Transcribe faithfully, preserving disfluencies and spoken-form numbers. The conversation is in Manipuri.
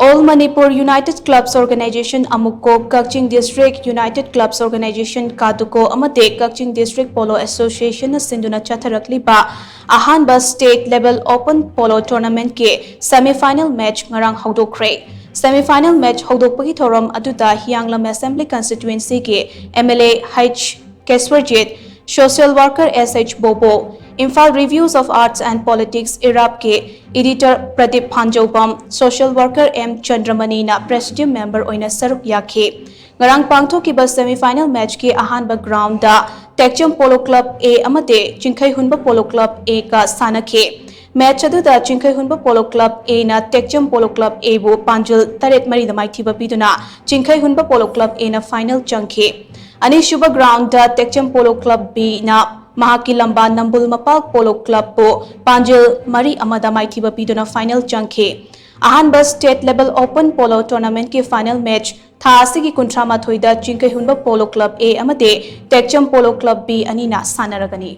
All Manipur United Clubs Organization, ꯑꯃꯨꯛꯀꯣ, Kakching District United Clubs Organization, KADUCO, ꯑꯃꯗꯤ Kakching District Polo Association ꯅ ꯁꯤꯟꯗꯨꯅ ꯆꯠꯊꯔꯛꯂꯤꯕ ꯑꯍꯥꯟꯕ State Level Open Polo Tournament ꯀꯤ semi final match ꯉꯔꯥꯡ ꯍꯧꯗꯣꯛꯈ꯭ꯔꯦ꯫ Semi final match ꯍꯧꯗꯣꯛꯄꯒꯤ ꯊꯧꯔꯝ ꯑꯗꯨꯗ ꯍꯤꯌꯥꯡꯂꯝ Assembly Constituency ꯒꯤ M L A H Keswarjit, social worker S H Bobo, Imphal Reviews of Arts and Politics, IRAP ꯀꯤ editor Pradip Phanjoubam, social worker M Chandramani ꯅ presidium member ꯑꯣꯏꯅ ꯁꯔꯨꯛ ꯌꯥꯈꯤ꯫ ꯉꯔꯥꯡ ꯄꯥꯡꯊꯣꯛꯈꯤꯕ semi final match ꯀꯤ ꯑꯍꯥꯟꯕ ground the Tekcham Polo Club A ꯑꯃꯗꯤ Chingkheihuinba Polo Club A ꯒ ꯁꯥꯟꯅꯈꯤ꯫ Match ꯑꯗꯨꯗ Chingkheihuinba Polo Club A ꯅ Tekcham Polo Club A ꯕꯨ ꯄꯥꯟꯖꯜ ꯇꯔꯦꯠ ꯃꯔꯤꯗ ꯃꯥꯏꯊꯤꯕ ꯄꯤꯗꯨꯅ Chingkheihuinba Polo Club A ꯅ final ꯆꯪꯈꯤ꯫ ꯑꯅꯤꯁꯨꯕ ground ꯗ Tekcham Polo Club B ꯅ ꯃꯍꯥꯛꯀꯤ ꯂꯝꯕꯥ ꯅꯝꯕꯨꯜ ꯃꯄꯥꯜ Polo Club ꯕꯨ ꯄꯥꯟꯖꯜ ꯃꯔꯤ ꯑꯃꯗ ꯃꯥꯏꯊꯤꯕ ꯄꯤꯗꯨꯅ final ꯆꯪꯈꯤ꯫ ꯑꯍꯥꯟꯕ State Level Open Polo Tournament ꯀꯤ final match ꯊꯥ ꯑꯁꯤꯒꯤ ꯀꯨꯟꯊ꯭ꯔꯥ ꯃꯥꯊꯣꯏꯗ Chingkheihuinba Polo Club A ꯑꯃꯗꯤ Tekcham Polo Club B ꯑꯅꯤꯅ ꯁꯥꯟꯅꯔꯒꯅꯤ꯫